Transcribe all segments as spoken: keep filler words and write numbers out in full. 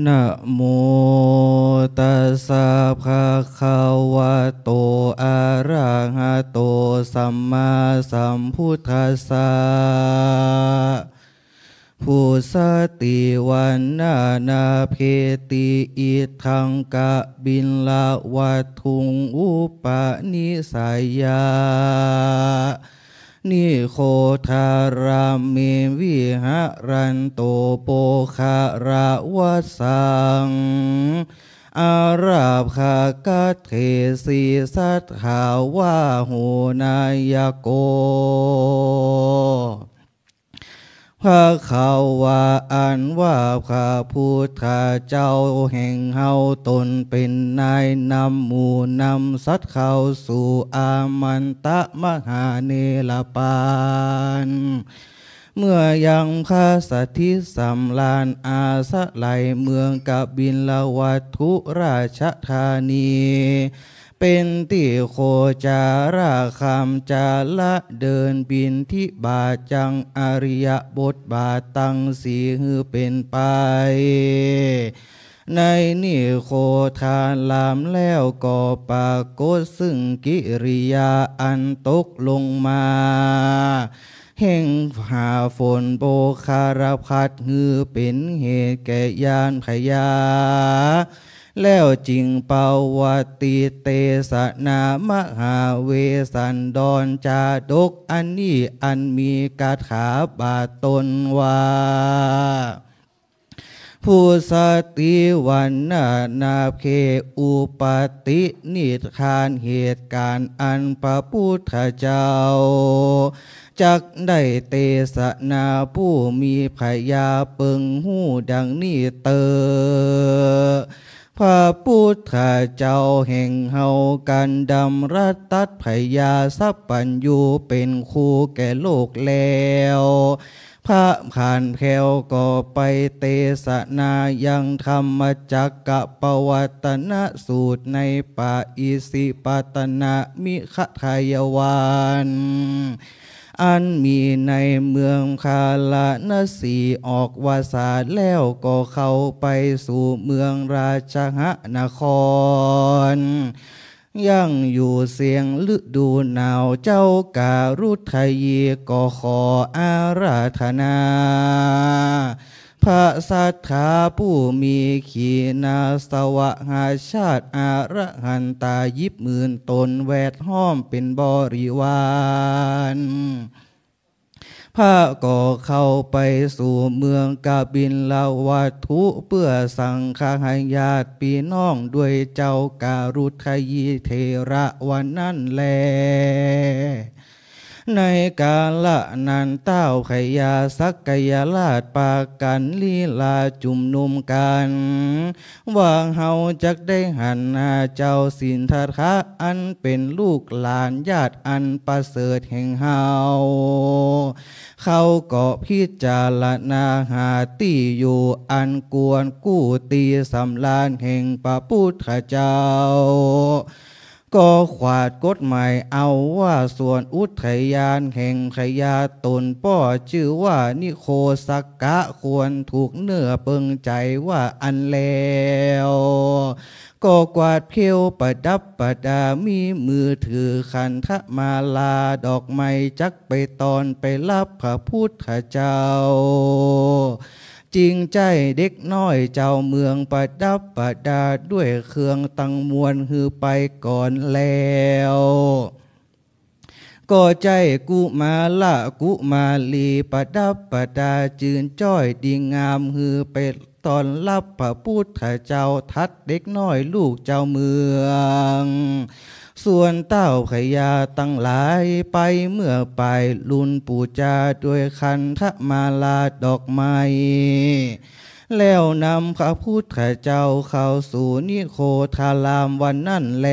นะโมตัสสะ ภะคะวะโต อะระหะโต สัมมาสัมพุทธัสสะ พุสสะติ วัณณะ นา เพติ อิทธัง กะบิลวัตถุง อุปะนิสสะยา นิโคทารามิง วิหะรันตุ ปุคคะละวัสสัง อารักขะกัตเถสิ สัตถาวาโห นายโก ภะคะวา อันว่าพระพุทธเจ้าแห่งเฮาต๋นเป๋นนายนำหมู่นำสัตว์เข้าสู่อามันตะมหาเนรปาน เมื่อยังพระสถิตสำราญอาศัยเมืองกบิลวัตถุราชธานี เป๋นตี้โคจาระคำจาระเดินบิณฑบาตจัง อิริยาบถบาทตังสี่หื้อเป๋นไป ในนิโคทารามแล้วก็ปรากฏซึ่งกิริยาอันตกลงมา แห่งหาฝนโบคารพัดหื้อเป๋นเหตุแก่ยานพญา แล้วจึงปวัตติเตสนามหาเวสสันดรจาดกอันนี้ อันมีคาถาบาดตนว่า พุสสะติ วัณณะ นา เพ อุปะติ นิทาน เหตุก๋ารณ์อันพระพุทธเจ้า จักได้เตสนาผู้มีพญาเปิงฮู้ดังนี้เตอ พระพุทธเจ้าแห่งเฮากันดำรัสตัดพญาสัพพัญญูเป๋นครูแก่โลกแล้ว พระผานแผวก็ไปเตสนายังธรรมจักกะปวัตตนสูตรในปะอิสิปัตตนมิคทายวัน อันมีในเมืองพาราณสีออกวาสาแล้วก็เข้าไปสู่เมืองราชหนคร ยังอยู่เสี้ยงฤดูหนาว เจ้าการุทยีก็ขออาราธนา พระสัตถาผู้มีขีณาสวะหาชาติอรหันตายิบหมื่นต๋นแวดฮ้อมเป๋นบริวาร พระก็เข้าไปสู่เมืองกบิลวัตถุ เปื้อสังฆาญาติปี้น้องด้วยเจ้าการุทยีเถระวันนั้นแล ในกาละนั้นต้าวพญาสักยราชปากั๋นลีลาจุมนุมกั๋น ว่าเฮาจักได้หันหน้าเจ้าสินธัตถะอันเป๋นลูกหลานญาติอันประเสริฐแห่งเฮา เขาก็พิจารณาหาตี้อยู่อันควรกู้ตี้สำราญแห่งพระพุทธเจ้า ก็ขวาดกฎหมายเอาว่าสวนอุทยานแห่งพญาต๋นป้อจื้อว่านิโคสกะควรถูกเนื้อเปิงใจ๋ว่าอั้นแล้ว ก็กวาดเพวประดับประดามีมือถือขันธมาลาดอกไม้จักไปต้อนไปฮับพระพุทธเจ้า จึงใจ๊เด็กน้อยเจ้าเมืองประดับประดาด้วยเครื่องตังมวลหื้อไปก่อนแล้ว ก็ใจ๊กุมารกุมารีประดับประดาจื้นจ้อยดีงามหื้อไปต้อนฮับพระพุทธเจ้าถัดเด็กน้อยลูกเจ้าเมือง ส่วนต้าวพญาตังหลายไปเมื่อปายลุนปู๋จาด้วยขันธมาลาดอกไม้ แล้วนำพระพุทธเจ้าเข้าสู่นิโคธารามวันนั้นแล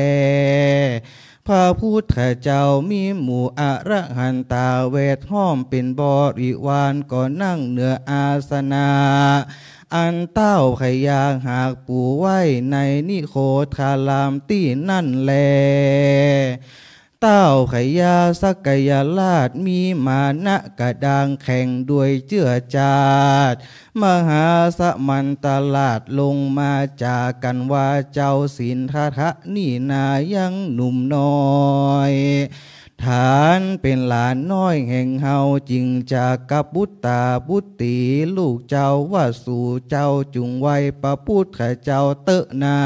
พระพุทธเจ้ามีหมู่อรหันตาแวดฮ้อมเป๋นบริวารก็นั่งเหนืออาสนะ อันต้าวพญาหากปู๋ไว้ในนิโคธารามตี้นั่นแล ต เต้าพญาสักยราชมีมานะกระด้างแข็งด้วยเจื้อจาด มหาสมันตราชลงมาจ๋ากั๋นว่า เจ้าสิทธัตถะนี่นายังหนุ่มน้อย ฐานเป๋นหลานน้อยแห่งเฮา จึงจักกัปปุตตาปุตตี ลูกเจ้าว่า สูเจ้าจุ่งไหว้พระพุทธเจ้าเต๊อะนา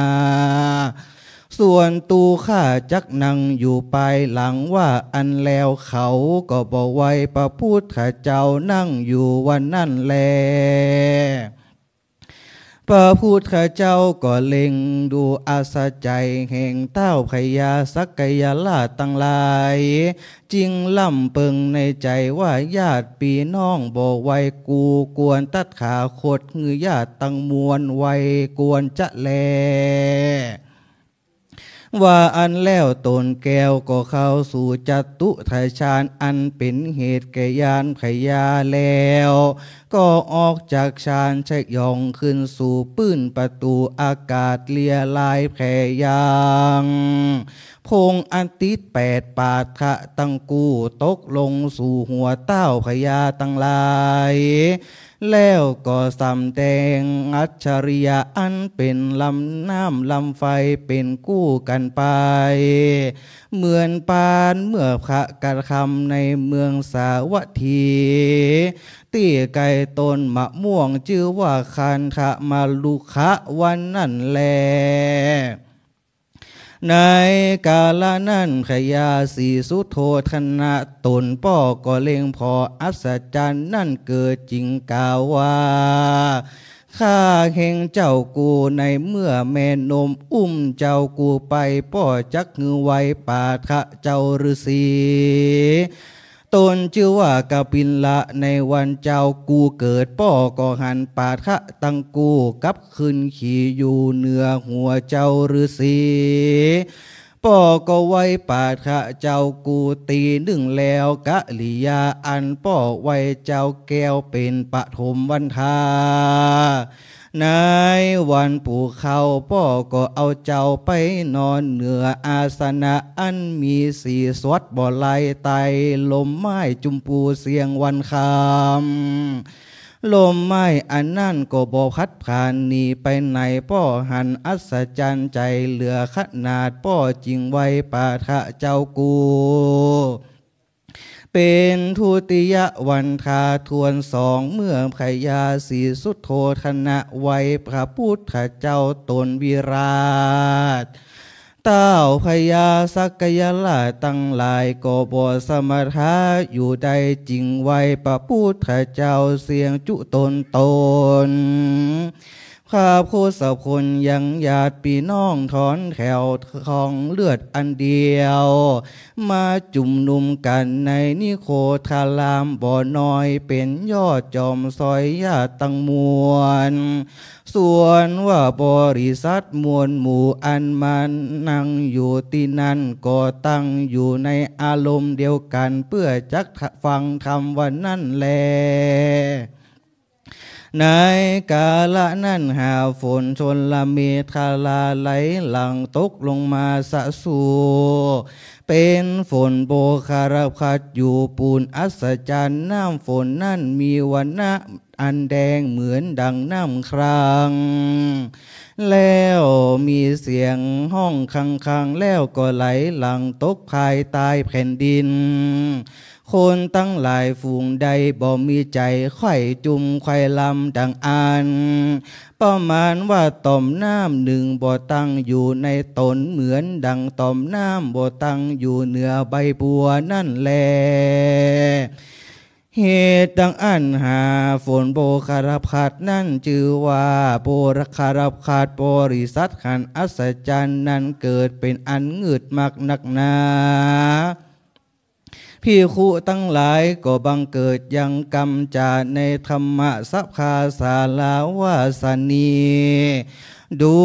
ส่วนตูข้าจักนั่งอยู่ปายหลัง ว่าอั้นแล้วเขาก็บ่ไหว้พระพุทธเจ้า นั่งอยู่วันนั้นแล พระพุทธเจ้าก็เล็งดูอาสาใจ๋แห่งเต้าพญาสักยราชตังหลาย จึงลำเปิงในใจ๋ว่า ญาติปี้น้องบ่ไหว้กู ควรตถาคต หื้อญาติตังมวลไหว้ควรจะแล ว่าอั้นแล้วต๋นแก้วก็เข้าสู่จตุตถฌาน อันเป๋นเหตุแก่ญาณพญาแล้ว ก็ออกจากฌานสยองขึ้นสู่ปื้นประตู๋อากาศเลียลายแผ่ยัง พงอาทิตย์แปดปาฐะตังกู้ตกลงสู่หัวเต้าพญาตังหลาย แล้วก็สำแดงอัจฉริยะอันเป๋นลำน้ำลำไฟเป๋นกู้กั๋นไป เหมือนปานเมื่อพระกระทำในเมืองสาวัตถี ตี้ใก้ต้นมะม่วงจื้อว่าคันธมะรุกขะวันนั้นแล ในกาละนั้นพญาศรีสุโธทนะต๋นป้อก็เล็งผ่ออัศจรรย์นั้นเกิดจึงกล่าวว่า ข้าแห่งเจ้ากูในเมื่อแม่นมอุ้มเจ้ากูไป ป้อจักหื้อไหว้ปาฐะเจ้าฤๅษี ต๋นจื้อว่ากปิลละ ในวันเจ้ากูเกิด ป้อก็หันปาฐะตังกู้กลับขึ้นขี่อยู่เหนือหัวเจ้าฤๅษี ป้อก็ไหว้ปาฐะเจ้ากูตี้นึ่งแล้ว กริยาอันป้อไหว้เจ้าแก้วเป๋นปฐมวันทา ในวันปู๋เข้าป้อก็เอาเจ้าไปนอนเหนืออาสนะอันมีสีสดบ่ไหล ใต้ล่มไม้จุมปูเสี้ยงวันค่ำ ล่มไม้อันนั้นก็บ่พัดผาหนีไปไหน ป้อหันอัศจรรย์ใจ๋เหลือขนาด ป้อจึงไหว้ปาฐะเจ้ากู เป๋นทุติยวันทาทวนสอง เมื่อพญาศรีสุโธทนะไหว้พระพุทธเจ้าต๋นวิราช เต้าพญาสักยราชตังหลายก็บ่สมถะอยู่ได้ จึงไหว้พระพุทธเจ้าเสี้ยงจุตนตน พระโพธิสัตว์คนยังญาติปี้น้องถอนแถวคองเลือดอันเดียว มาจุมนุมกั๋นในนิโครธารามบ่อน้อย เป๋นยอดจอมซอยญาติตังมวล ส่วนว่าบริษัทมวลหมู่อันมานั่งอยู่ตี้นั้น ก็ตั้งอยู่ในอารมณ์เดียวกั๋น เปื้อจักฟังธรรมวันนั้นแล ในกาละนั้นหาฝนชลเมฆาลาไหลหลั่งตกลงมาสะสู เป๋นฝนโบคารพัสอยู่ปูนอัศจรรย์ น้ำฝนนั้นมีวรรณะอันแดงเหมือนดังน้ำครัง แล้วมีเสียงฮ้องคังๆ แล้วก็ไหลหลั่งตกภายใต้แผ่นดิน คนตังหลายฝูงใดบ่มีใจ๋ใค่จุ่มใค่ลำดังอั้น ประมาณว่าต่อมน้ำนึ่งบ่ตั้งอยู่ในต๋น เหมือนดังต่อมน้ำบ่ตั้งอยู่เหนือใบบัวนั้นแล เหตุดังอั้นหาฝนโบคารพัสนั้นจื้อว่าโบคารพัส บริษัทหันอัศจรรย์นั้นเกิดเป๋นอันงืดมักนักหนา ภิกขุตังหลายก็บังเกิดยังกำจ๋าในธรรมสภาสาลาวาสนี ดู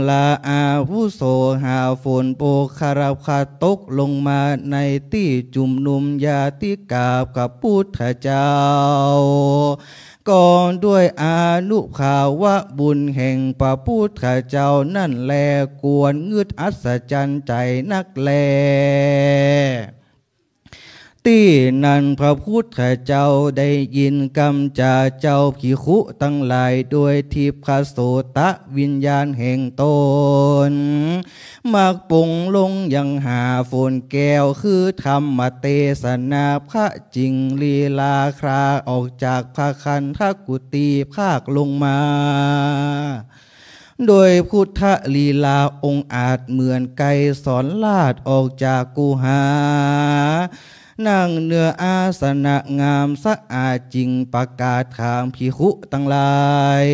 ราอาวุโส หาฝนโบคารพัสตกลงมาในตี้จุมนุมญาติกาพระพุทธเจ้า ก ก็ด้วยอานุภาพบุญแห่งพระพุทธเจ้านั้นแล ควรงึดอัศจรรย์ใจ๋นักแล ตี้นั้นพระพุทธเจ้าได้ยินกำจาเจ้าภิกขุตังหลาย โดยทิพพโสตวิญญาณแห่งตน มักปลงลงยังหาฝนแก้ว คือธรรมเตสนาพระจิ่งลีลาคลาออกจากพระคันธกุฏิภาคลงมา โดยพุทธลีลาองอาจเหมือนไกรสรราชออกจากกุหา นั่งเนื้ออาสนะงามสะอาด จิ่งประกาศถามภิกขุตังหลาย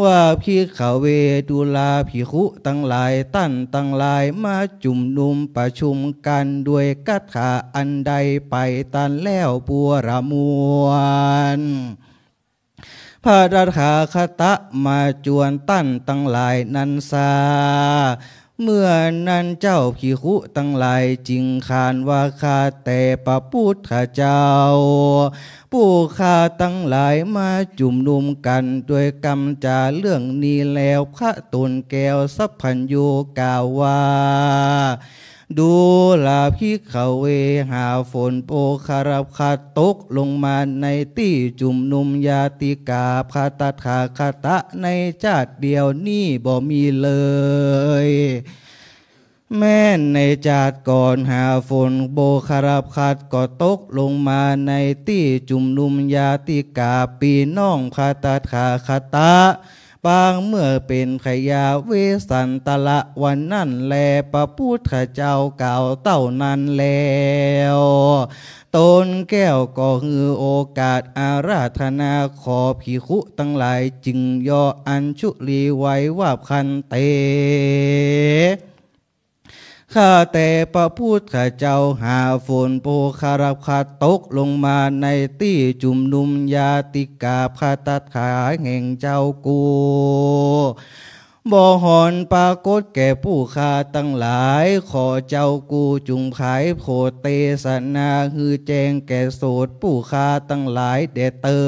ว่า ภิกขเว ดูราภิกขุตังหลาย ต้านตังหลายมาจุมนุมประชุมกั๋น ด้วยคาถาอันใดไปตันแล้วปัวระมวล พระตถาคตมาจวนต้านตังหลายนั้นซา เมื่อนั้นเจ้าภิกขุตังหลายจึงขานว่า ข้าแต่พระพุทธเจ้า ผู้ข้าตังหลายมาจุมนุมกั๋น ด้วยกำจาเรื่องนี้แล้ว พระต๋นแก้วสัพพัญญูกล่าวว่า ดูราภิกขเว หาฝนโปครพัสตกลงมาในตี้จุมนุมญาติกาพระตถาคตในจาติเดียวนี้บ่มีเลย แม้นในจาติก่อนหาฝนโปครพัสก็ตกลงมาในตี้จุมนุมญาติกาปี้น้องพระตถาคต ปางเมื่อเป๋นพญาเวสสันตระวันนั้นแล พระพุทธเจ้ากล่าวเต้านั้นแล้ว ต๋นแก้วก็หื้อโอกาสอาราธนาขอภิกขุตังหลาย จึงย่ออัญชุลีไหว้ว่า ภันเต ข้าแต่พระพุทธเจ้า หาฝนโปครพัสตกลงมาในตี้จุมนุมญาติกาพระตถาแห่งเจ้ากู บ่หอนปรากฏแก่ผู้ข้าตังหลาย ขอเจ้ากูจุ่งผายโผดเตสนาหื้อแจ้งแก่โสตผู้ข้าตังหลายแด่เต๊อ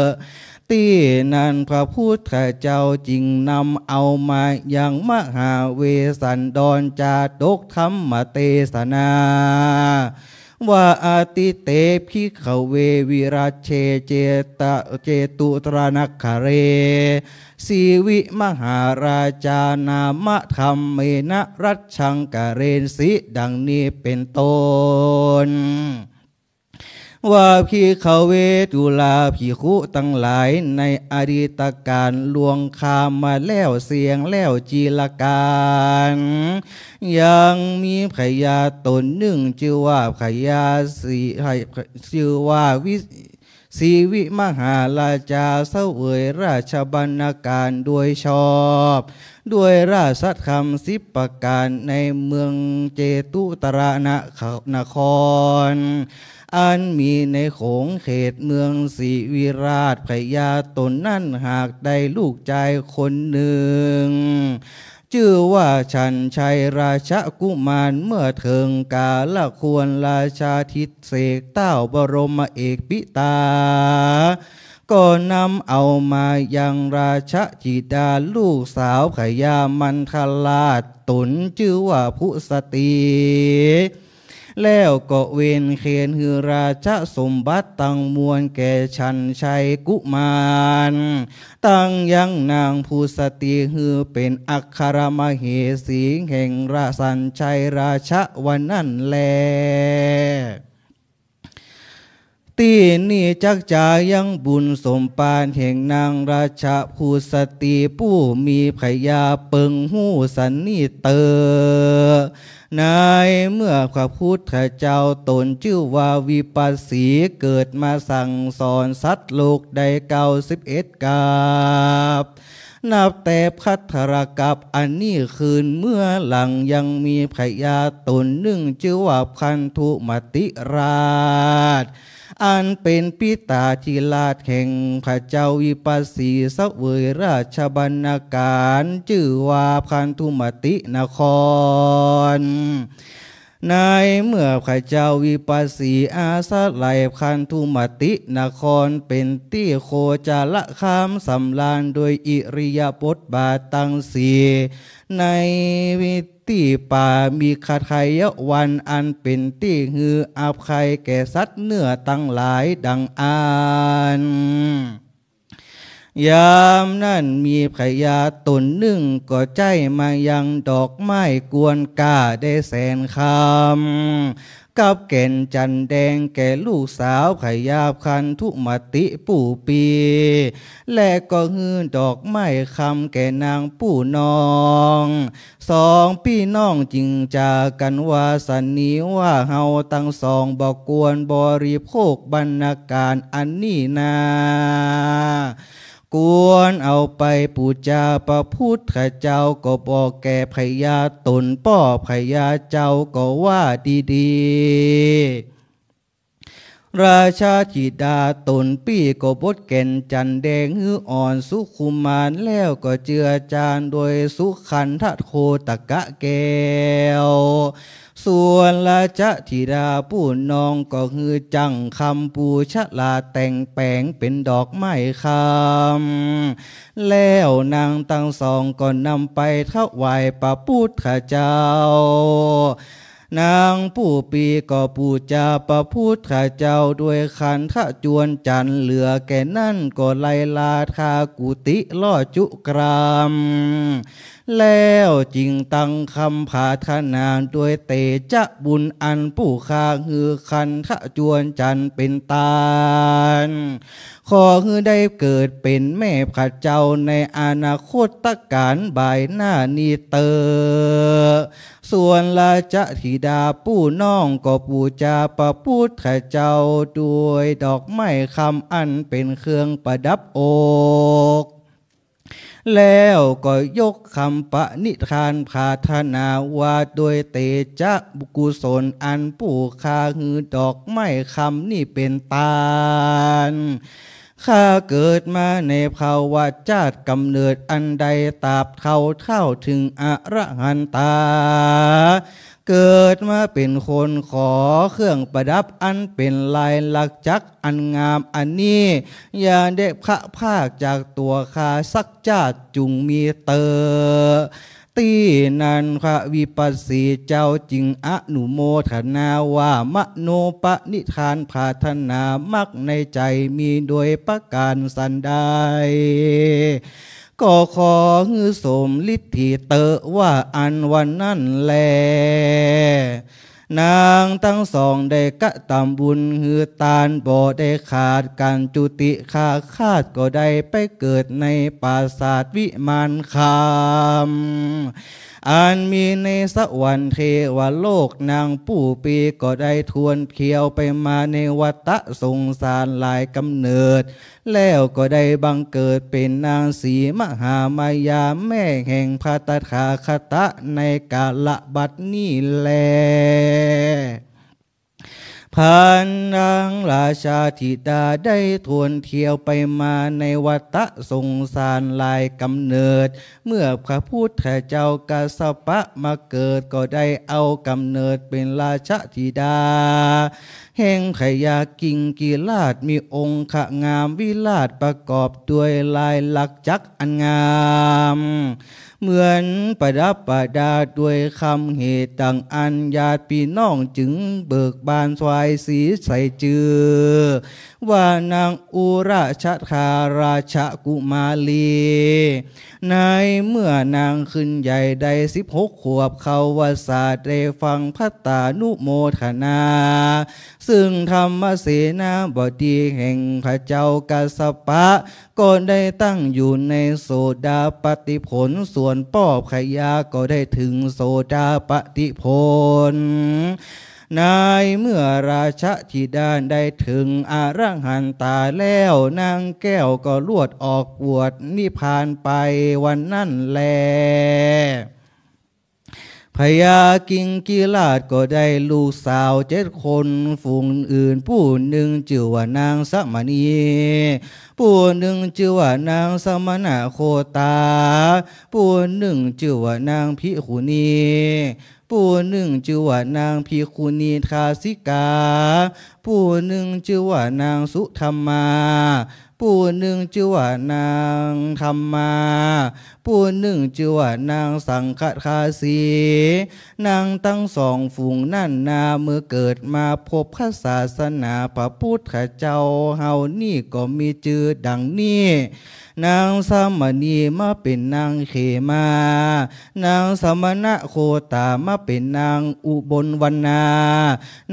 ะ ตี้นั้นพระพุทธเจ้าจึงนำเอามายังมหาเวสสันดรจาดกธรรมเตสนา ว่า อทิเต ภิกขเว วิรัจเช เจตะ เจตุตรนคเร สีวิมหาราชานามธรรมเมนะ รัชชังกเรนสิ ดังนี้เป๋นต้น ว่า ภิกขเว ดูราภิกขุตังหลาย ในอดีตกาลล่วงข้ามมาแล้วเสี้ยงแล้วจีรกาล ยังมีพญาต๋นนึ่ง จื้อว่าพญาสี จื้อว่าวิ สีวิมหาราชาเสวยราชบัณฑการโดยชอบ ด้วยราชธรรมสิบประก๋านในเมืองเจตุตรนคร อันมีในขงเขตเมืองศรีวิราช พญาต๋นนั้นหากได้ลูกจายคนนึ่ง จื้อว่าฉันชัยราชกุมาร เมื่อเถิงกาลควรราชาภิเษกเต้าบรมเอกปิตา ก็นำเอามายังราชธิดาลูกสาวพญามัณฑราช ต๋นจื้อว่าผุสตรี แล้วก็เวนเคนหื้อราชสมบัติตังมวลแก่ฉันชัยกุมาร ตังยังนางผุสตรีหื้อเป๋นอัครมเหสีแห่งราชสันชัยราชวันนั้นแล ตี้นี้จักจายังบุญสมภารแห่งนางราชผุสตรีผู้มีพญาเปิงฮู้สันนี้เต๊อะ ในเมื่อพระพุทธเจ้าต๋นจื้อว่าวิปัสสีเกิดมาสั่งสอนสัตว์โลกได้เก้าสิบเอ็ดกัป นับแต่ภัทรกัปอันนี้คืนเมื่อหลังยังมีพญาต๋นนึ่งจื้อว่าพันธุมติราช อันเป๋นปิตาธิราชแห่งพระเจ้าวิปัสสีเสวยราชบัณฑการ จื้อว่าพันธุมตินคร ในเมื่อพระเจ้าวิปัสสีอาศัยคันธุมตินครเป๋นตี้โคจรคามสำราญโดยอิริยาบถบาทตังสี่ ในตี้ป่ามิขไทยวันอันเป๋นตี้หื้ออภัยแก่สัตว์เนื้อตังหลายดังอั้น ยามนั้นมีพญาต๋นนึ่งก็ใจ๊มายังดอกไม้กวนก้าได้แสนคำ กับแก่นจันทน์แดงแก่ลูกสาวพญาคันธุมติผู้ปี้ และก็หื้อดอกไม้คำแก่นางผู้น้อง สองปี้น้องจึงจ๋ากั๋นว่า สันนี้ว่าเฮาตังสองบ่ควรบริโภคบรรณาก๋ารอันนี้นา ควรเอาไปปู๋จาพระพุทธเจ้า ก็บอกแก่พญาต๋นป้อ พญาเจ้าก็ว่าดีๆ ราชธิดาต๋นปี้ก็บทแก่นจันทน์แดงหื้ออ่อนสุขุมาร แล้วก็เจือจานโดยสุขันธโคตกะแก้ว ส่วนราชธิดาผู้น้องก็หื้อจั่งคำปู๋ฉลาดแต่งแป๋งเป๋นดอกไม้คำ แล้วนางตังสองก็นำไปถวายพระพุทธเจ้า นางผู้ปี้ก็ปู๋จาพระพุทธเจ้าด้วยขันธจวนจันทน์ เหลือแก่นั้นก็ไลลาทากุฏิล่อจุกราม แล้วจึงตั้งคำผาถนาด้วยเตจะบุญอันผู้ข้าหื้อขันธจวนจันทน์เป๋นตาน ขอหื้อได้เกิดเป๋นแม่พระเจ้าในอนาคตก๋าลบ่ายหน้านี้เต๊อะ ส่วนราชธิดาผู้น้องก็ปู๋จาพระพุทธเจ้าด้วยดอกไม้คำอันเป๋นเครื่องประดับอก แล้วก็ยกคำปณิธานผาถนาว่า ด้วยเตจะกุศลอันผู้ข้าหื้อดอกไม้คำนี้เป๋นตาน ข้าเกิดมาในภวชาติก๋ำเนิดอันใดตราบเฒ่าเฒ่าเถิงอรหันตา เกิดมาเป๋นคนขอเครื่องประดับอันเป๋นลายลักษณ์จักรอันงามอันนี้ อย่าได้พลัดพรากจากตั๋วข้าสักจาติ จุ่งมีเต๊อะ ตี้นั้นพระวิปัสสีเจ้าจึงอนุโมทนาว่า มโนปณิธานผาถนามักในใจ๋มีโดยประก๋านสันใด ก็ขอหื้อสมฤทธิเต๊อะ ว่าอั้นวันนั้นแล นางตังสองได้กระตำบุญหื้อตานบ่ได้ขาดกั๋น จุติคาคาดก็ได้ไปเกิดในปราสาทวิมานคำ อันมีในสวรรค์เทวโลก นางผู้ปี้ก็ได้ทวนเที่ยวไปมาในวัฏสงสารหลายก๋ำเนิด แล้วก็ได้บังเกิดเป๋นนางสีมหามายาแม่แห่งพระตถาคตะในกาลบัดนี้แล พลันนางราชธิดาได้ทวนเที่ยวไปมาในวัฏสงสารหลายก๋ำเนิด เมื่อพระพุทธเจ้ากัสสปะมาเกิดก็ได้เอาก๋ำเนิดเป๋นราชธิดา แห่งพญากิงกิราช มีองค์งามวิราชประกอบด้วยลายลักษณ์จักรอันงาม เหมือนประดับประดาด้วยคำเหตุดังอั้น ญาติพี่น้องจึงเบิกบานสวายสีใส่จื้อว่านางอุราชธาราชกุมารี ในเมื่อนางขึ้นใหญ่ได้สิบหกขวบ เขาวสาได้ฟังภัตตานุโมทนา ซึ่งธรรมเสนาบดีแห่งพระเจ้ากัสสปะ ก็ได้ตั้งอยู่ในโสดาปัตติผล ส่วนป้อพญาก็ได้เถิงโสดาปัตติผล ในเมื่อราชธิดาได้เถิงอรหันตาแล้ว นางแก้วก็ลวดออกบวชนิพพานไปวันนั้นแล พญากิงกิราชก็ได้ลูกสาวเจ็ดคน ฝูงอื่น ผู้นึ่งจื้อว่านางสมณี ผู้นึ่งจื้อว่านางสมณโคตา ผู้นึ่งจื้อว่านางภิกขุณี ผู้นึ่งจื้อว่านางภิกขุณีทาสิกา ผู้นึ่งจื้อว่านางสุธรรมา ผู้นึ่งจื้อว่านางธรรมา ผู้นึ่งจื้อว่านางสังคทาสี นางตังสองฝูงนั้นนา เมื่อเกิดมาพบพระศาสนาพระพุทธเจ้าเฮานี้ก็มีจื้อดังนี้ นางสมณีมาเป๋นนางเขมา นางสมณโคตามาเป๋นนางอุบลวรรณา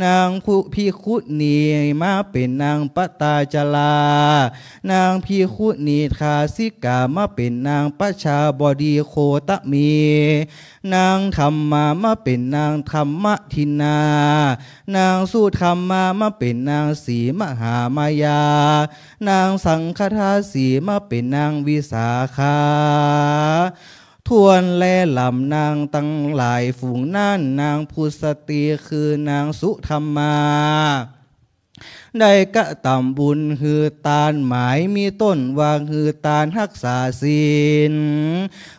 นางผู้ภิกขุณีมาเป๋นนางปตาจารา นางภิกขุณีทาสิกามาเป๋นนางประชาบดีโคตมี นางธรรมามาเป๋นนางธรรมทินนา นางสุธรรมามาเป๋นนางศรีมหามายา นางสังคทาสีมาเป๋นนางวิสาขา ถ้วนและลำนางตังหลายฝูงนั้น นางผุสตีคือนางสุธรรมา ได้กระตำบุญหื้อตานหมาย มีต้นว่าหื้อตานฮักษาศีล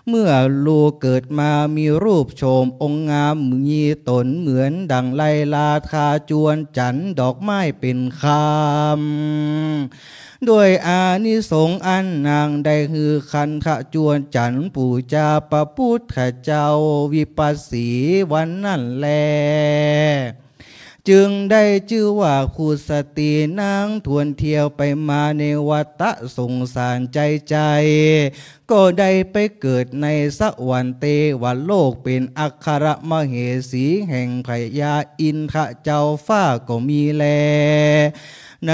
เมื่อลูกเกิดมามีรูปโฉมองค์งาม มีต๋นเหมือนดั่งไลลาทาจวนจั๋นทร์ ดอกไม้เป๋นคำ ด้วยอานิสงส์อันนางได้หื้อคันทะจวนจั๋นทร์ ปู๋จาพระพุทธเจ้าวิปัสสีวันนั้นแล จึงได้จื้อว่าผุสตีนางถ้วนเที่ยวไปมาในวัฏฏะสงสารใจ๋ใจ๋ ก็ได้ไปเกิดในสวรรค์เตวโลก เป๋นอัครมเหสีแห่งพญาอินทร์เจ้าฟ้าก็มีแล ใน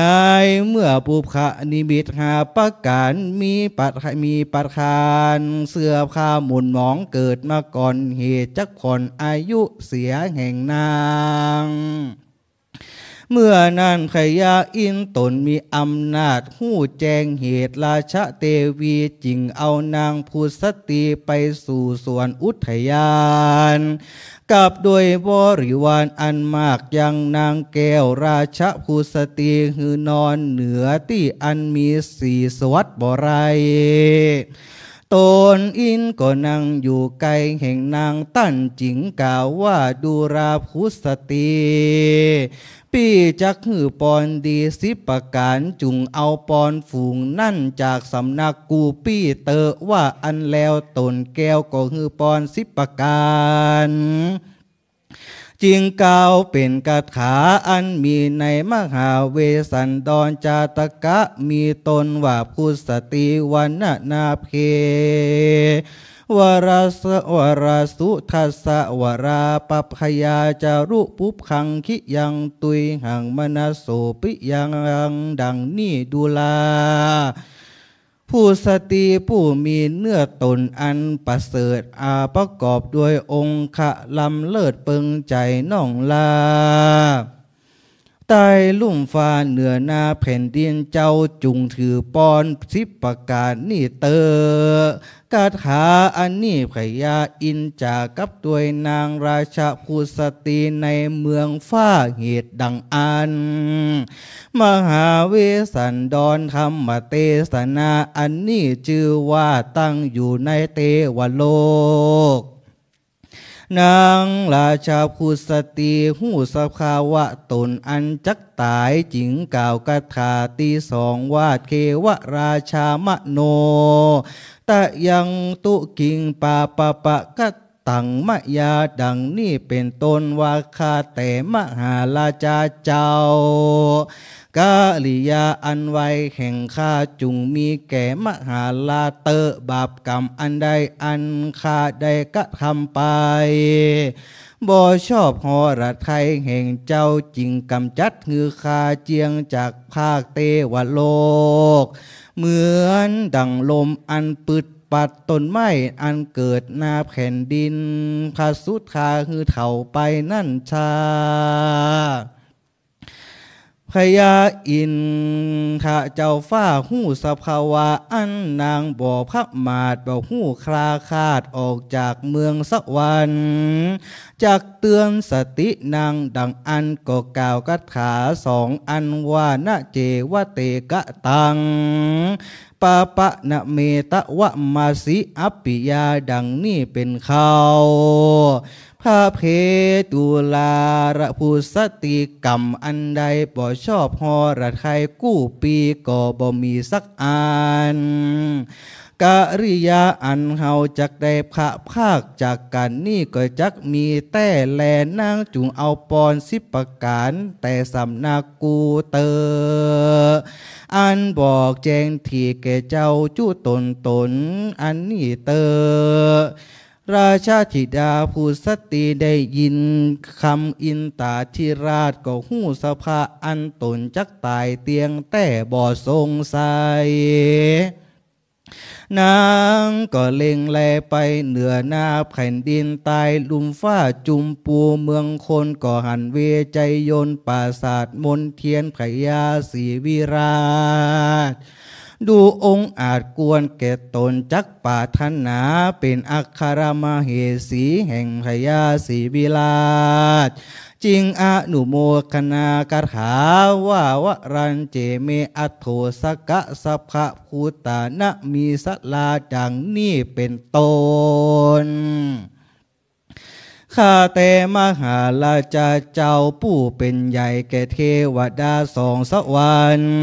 เมื่อปุพพนิมิตห้าประก๋าน มีประ มีประก๋านเสื่อมคลายหม่นหมองเกิดมาก่อนเหตุ จักผ่อนอายุเสียแห่งนาง เมื่อนั้นพญาอินทร์ต๋นมีอำนาจฮู้แจ้งเหตุ ราชเตวีจึงเอานางผุสตีไปสู่สวนอุทยาน กับด้วยบริวารอันมาก ยังนางแก้วราชผุสตีหื้อนอนเหนือตี้อันมีสีสวัสดิ์บ่ไร ต๋นอินทร์ก็นั่งอยู่ใก้แห่งนาง ต้านจึงกล่าวว่า ดูราผุสตี ปี้จักหื้อปอนดีสิบประก๋าน จุ่งเอาปอนฝูงนั้นจากสำนักกู้ปี้เต๊อะ ว่าอั้นแล้วต๋นแก้วก็หื้อปอนสิบประก๋าน จึงกล่าวเป๋นคาถาอันมีในมหาเวสสันดรจาตกะ มีต้นว่า ผุสตีวรรณนาเพ วรส วรสุทัสสะ วราปัพพยาจารุปุพพังคิยัง ตุยหังมนัสโสปิยัง ดังนี้ดูรา ผุสตีผู้มีเนื้อต๋นอันประเสริฐ อาประกอบด้วยองคะล้ำเลิศเปิงใจ๋น้องลา ใต้ลุ่มฟ้าเหนือหน้าแผ่นดิน เจ้าจุ่งถือปอนสิบประก๋านนี้เต๊อะ คาถาอันนี้พญาอินทร์จ๋ากับด้วยนางราชผุสตีในเมืองฟ้า เหตุดังอั้น มหาเวสสันดรธรรมเตสนาอันนี้จื้อว่าตั้งอยู่ในเตวโลก นางราชผุสตีฮู้สภาวะต๋นอันจักต๋าย จึงกล่าวคาถาตี้สองว่า เทวราชามโน ตะยังตุกิงปาปะปะกะตังมะยา ดังนี้เป๋นต้นว่า ข้าแต่มหาราชาเจ้า กริยาอันไวแห่งข้าจุ่งมีแก่มหาราชเต๊อะ บาปกรรมอันใดอันข้าได้กระทำไป บ่ชอบหฤทัยแห่งเจ้า จึงกำจัดหื้อข้าเจียงจากภาคเตวโลก เหมือนดั่งลมอันปึดปัดต้นไม้อันเกิดหน้าแผ่นดิน ผะสุดข้าหื้อเถาไปนั้นชา พญาอินทร์เจ้าฟ้าฮู้สภาวะอั้น นางบ่ประมาท บ่ฮู้คลาคลาดออกจากเมืองสวรรค์ จักเตือนสตินางดังอั้น ก็กล่าวคาถาสองอันว่า นะเจวะเตกะตัง ปะปะนะเมตะวะมาสิ อัปปิยา ดังนี้เป๋นเค้า พระเพตุลาระพุสติกรรมอันใดบ่ชอบฮอระไทยกู้ปีก็บ่มีสักอัน กริยาอันเฮาจักได้พระพรากจากกั๋นนี้ก็จักมีแต๊แล นางจุ่งเอาปอนสิบประก๋านแต่สำนักกูเตอ อันบอกแจ้งถี่แก่เจ้าจุตนตนอันนี้เตอ ราชธิดาพุสติได้ยินกำอินตาธิราชก็ฮู้สภาอันตนจักต๋ายเตียงแต๊บ่สงสัย นางก็เล็งแลไปเหนือหน้าแผ่นดินใต้ลุ่มฟ้าจุมปูเมืองคนก็หันเวไชยนต์ปราสาทมนเทียนพญาศรีวิราช ดูองอาจควรแก่ตนจักปรารถนาเป๋นอัครมเหสีแห่งพญาศรีวิราช จึงอนุโมทนาคาถาว่า วรัญเจเมอัฏโฐสกะสะพะภูตานะมีสลา ดังนี้เป๋นต้น ข้าแต่มหาราชาเจ้าผู้เป๋นใหญ่แก่เทวดาสองสวรรค์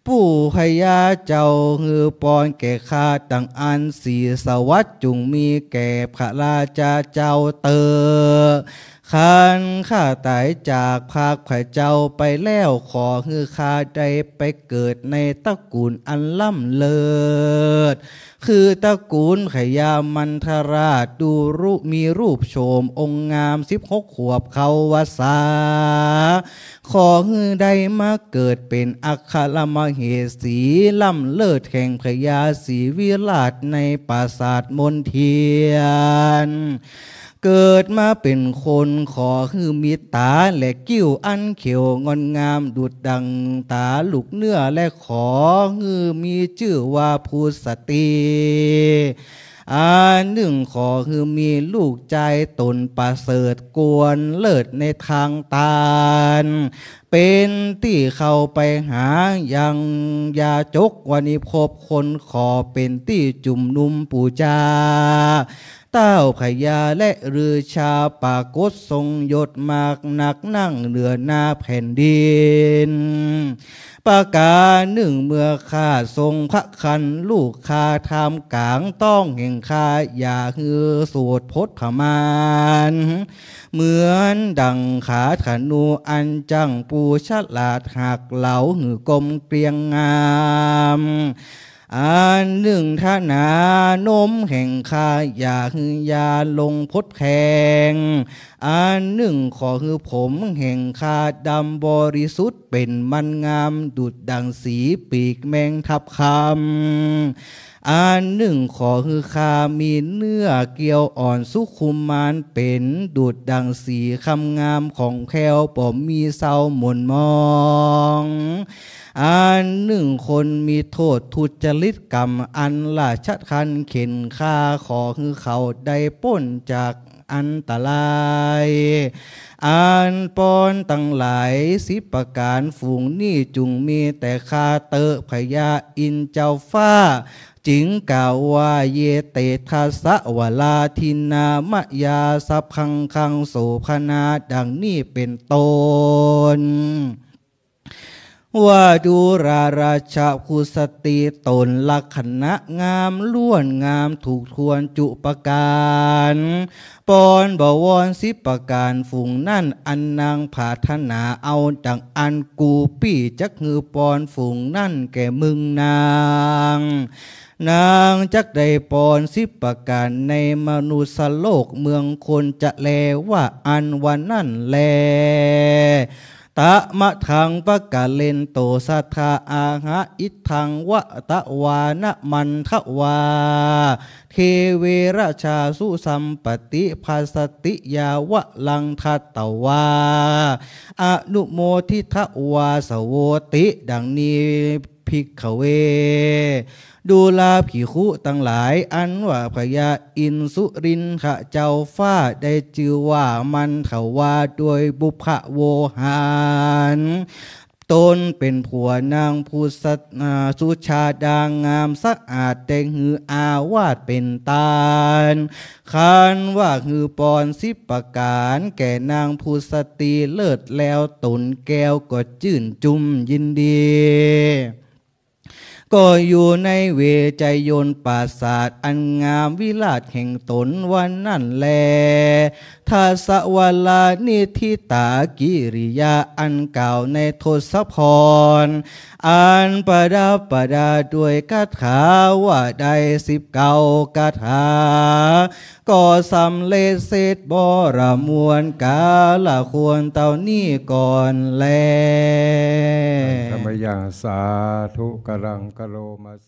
ผู้พญาเจ้าหื้อปอนแก่ข้าดังอั้น ศรีสวัสดิ์จุ่งมีแก่พระราชาเจ้าเตอ คันข้าต๋ายจากพรากพระเจ้าไปแล้ว ขอหื้อข้าได้ไปเกิดในตระกูลอันล้ำเลิศ คือตระกูลพญามันทราช ดูรูป มีรูปโฉมองค์งาม สิบหกขวบเข้าวัสสา ขอหื้อได้มาเกิดเป๋นอัครมเหสีล้ำเลิศแห่งพญาศรีวิราชในปราสาทมนเทียน เกิดมาเป๋นคนขอหื้อมีต๋าและกิ้วอันเขียวงดงามดุจดั่งต๋าลูกเนื้อ และขอหื้อมีจื้อว่าพุสติ อันนึ่งขอหื้อมีลูกจายต๋นประเสริฐควรเลิศในทางตาน เป๋นตี้เข้าไปหายังยาจกวณิพพ คนขอเป๋นตี้จุมนุมปู๋จา เต้าพญาและฤๅชาปรากฏทรงยศมากนักนั่งเหนือหน้าแผ่นดิน ประก๋านนึ่งเมื่อข้าทรงพระคันลูกข้าท่ามก๋างต๊องแห่งข้า อย่าหื้อโสตพจน์ผมาน เหมือนดั่งขาธนูอันจั่งผู้ฉลาดหักเหลาหื้อกลมเกลี้ยงงาม อันนึ่งทนานมแห่งข้าอย่าหื้อยาลงพดแทง อันนึ่งขอหื้อผมแห่งข้าดำบริสุทธิ์เป๋นมันงามดุจดั่งสีปีกแมงทับคำ อันนึ่งขอหื้อข้ามีเนื้อเกียวอ่อนสุขุมมานเป๋นดุจดั่งสีคำงามของแคล้วบ่มีเศร้าหม่นหมอง อันนึ่งคนมีโทษทุจริตกรรมอันราชทัณฑ์เข็นฆ่า ขอหื้อเขาได้ป๊นจากอันตราย อันปอนตังหลายสิบประก๋าน ฝูงนี้จุ่งมีแต่ข้าเต๊อะ พญาอินทร์เจ้าฟ้า จึงกล่าวว่า เย เต ทัสสะ วะรา ทินนา มะ ยา สัพพัง คัง โส ภะนา ดังนี้เป๋นต้น ว่าดูราราชะ พุสติต๋นลักษณะงามล้วนงามถูกถ้วนจุประก๋าน ปอนบวรสิบประก๋าน ฝูงนั้นอันนางผาถนาเอาดั่งอั้นกูปี้จักหื้อปอนฝูงนั้นแก่มึงนาง นางจักได้ปอนสิบประก๋านในมนุสโลก เมืองคนจะแลว่าอั้นว่านั้นแล ตะมะทังปะกะเรนโต สัทธาอาหะ อิทธังวะตะวานะมันทะวา เทเวรชาสุสัมปติ ภัสสติยาวะลังทัตตวา อนุโมทิทะวาสโวติ ดังนี้ ภิกขเว ดูราภิกขุตังหลาย อันว่าพญาอินสุรินทะเจ้าฟ้าได้จื้อว่ามันทวาโดยบุพพะโวหาร ตนเป๋นผัวนางพุทธะ อ่า สุชาดางามสะอาด แต่งหื้ออาวาสเป๋นตาน คันว่าหื้อปอนสิบประก๋าน แก่นางพุทธสตรีเลิศแล้ว ต๋นแก้วก็จื้นจุ่มยินดี ก็อยู่ในเวชยนต์ปราสาทอันงามวิลาศแห่งต๋นวันนั้นแล ทัสสวรานิทธิตากิริยาอันกล่าวในทศพร อันประดับประดาด้วยคาถาว่าได้สิบเก้าคาถา ก็สำเร็จเสร็จบริบูรณ์กาละครเต้านี้ก่อนแล ธรรมยัง สาธุ กรัง กะโรมาเส